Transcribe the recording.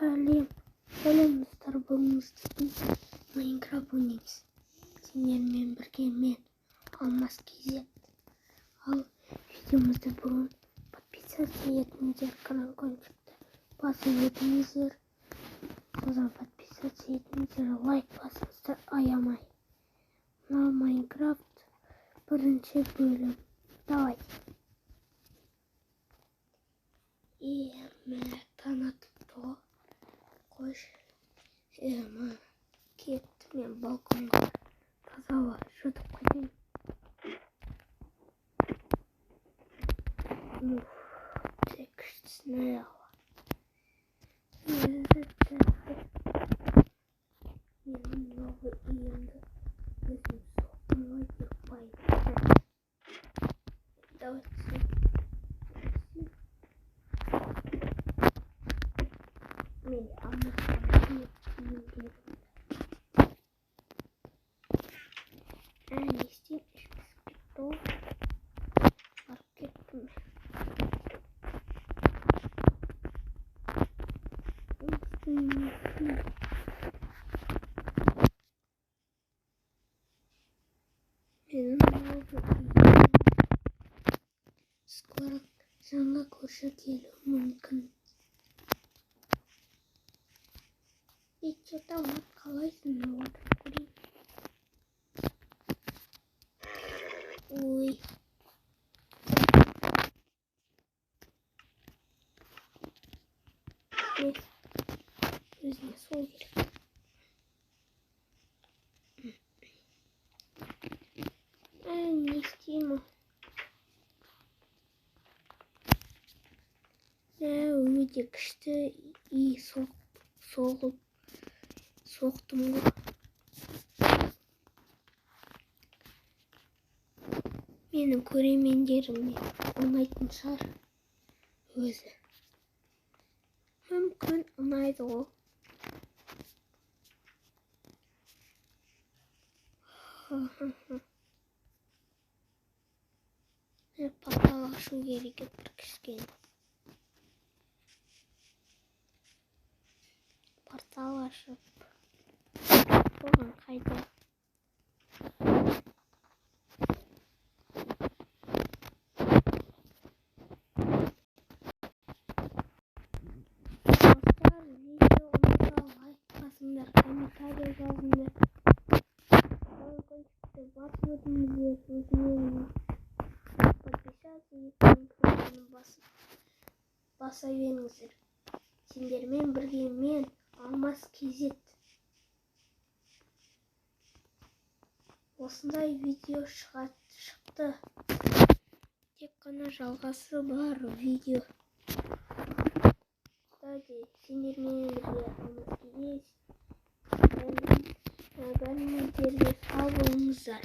Сәлем, сәлем достар, бүгін біз Майнкрафт ойнаймыз. Сендермен бірге мен, Алмас KZ. Ал видеомызды бүгін подписаться етіңіздер, колокольчикті басып өтіңіздер. Содан подписаться етіңіздер, лайк басыңыздар аямай. Мынау Майнкрафт бірінші бөлім. Давайте. Мә, таң атыпты ғой. Қойшы. Мә, кетті мен балконға. Таза ауа жұтып қайтайын. Уф, тек күштісін ауа. Өзі тәтті. Менің новый үйімді өзім соқтым ғой деп байыпты. Давайте. Мен алмасқан киімдерімді. Не істеймін, іш пысып кетті ғой. Барып кеттім мен. Не істеймін, не істеймін? Менің новый үйім. Скоро жаңа көрші келуі мүмкін. И че там, қалайсың, отырып көрейін. Ой. Өзіне сол керек. Не істеймін? Өте күшті үй соқтым ғой. Менің көрермендеріме ұнайтын шығар өзі. Мүмкін ұнайды ғой. Портал ашу керек еді бір кішкене. Портал ашып, оған қайда? Достар, видео ұнаса лайк басыңдар, комментарий жазыңдар. Колокольчикті басып өтіңіздер, өтінемін. Подписаться етіп, кнопканы баса беріңіздер. Сендермен бірге мен, Алмас KZ. Осындай видео шықты. Тек қана жалғасы бар видео. Кстати, сендермен бірге Алмас KZ. Бәріңіздерге сау болыңыздар.